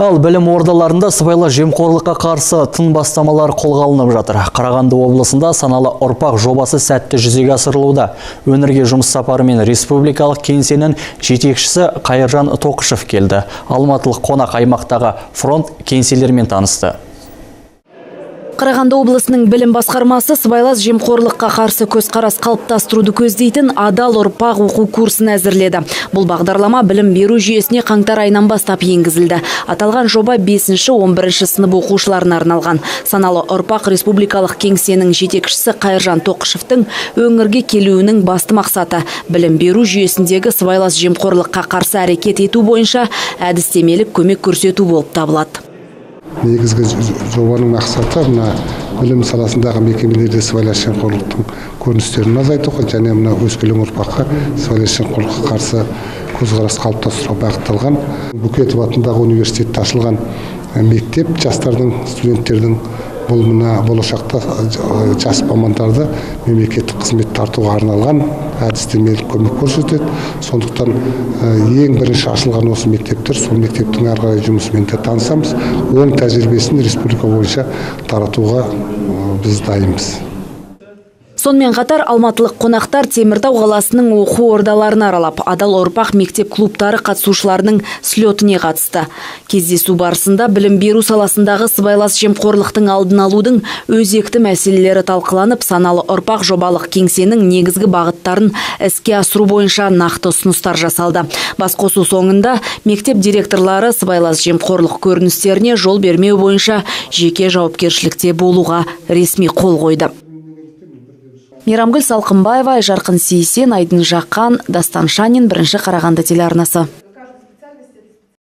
Ал білім ордаларында сыбайлас жемқорлыққа қарсы тың бастамалар қолға алынып жатыр. Қарағанды облысында «Саналы ұрпақ» жобасы сәтті жүзеге асырылуда. Өңірге жұмыс сапарымен республикалық кеңсенің жетекшісі Қайыржан Тоқышев келді. Алматылық қонақ аймақтағы фронт кеңселермен танысты. Қарағанды облысының білім басқармасы сыбайлас жемқорлыққа қарсы көзқарас қалыптастыруды көздейтін «Адал ұрпақ» оқу курсын әзірледі. Бұл бағдарлама білім беру жүйесіне қаңтар айынан бастап енгізілді. Аталған жоба 5-11 сынып оқушыларына арналған. «Саналы ұрпақ» республикалық кеңсенің жетекшісі Қайыржан Тоқышевтың өңірге келуінің басты мақсаты – білім беру жүйесіндегі сыбайлас жемқорлыққа қарсы әрекет ету бойынша әдістемелік көмек көрсету болып табылады. Негізгі жобаның мақсаты – мына білім саласындағы мекемелерде сыбайлас жемқорлықтың көріністерін азайтуға және мына өскелең ұрпаққа сыбайлас жемқорлыққа қарсы көзқарас қалыптастыруға бағытталған. Букетов атындағы университетте ашылған мектеп жастардың, студенттердің, бұл мына болашақта жас мамандарды мемлекеттік қызмет тартуға арналған әдістемелік көмек көрсетеді. Сондықтан ең бірінші ашылған осы мектептер, сол мектептің ары қарай жұмысымен де танысамыз. Оң тәжірибесін республика бойынша таратуға біз дайынбыз. Сонымен қатар алматылық қонақтар Теміртау қаласының оқу ордаларын аралап, «Адал ұрпақ» мектеп клубтары қатысушыларының слетіне қатысты. Кездесу барысында білім беру саласындағы сыбайлас жемқорлықтың алдын алудың өзекті мәселелері талқыланып, «Саналы ұрпақ» жобалық кеңсенің негізгі бағыттарын іске асыру бойынша нақты ұсыныстар жасалды. Басқосу соңында мектеп директорлары сыбайлас жемқорлық көріністеріне жол бермеу бойынша жеке жауапкершілікте болуға ресми қол қойды. Мейрамгүл Салқынбаева, Айжарқын Сейсен, Айдын Жақан, Дастан Шанин, Бірінші Қарағанды телеарнасы.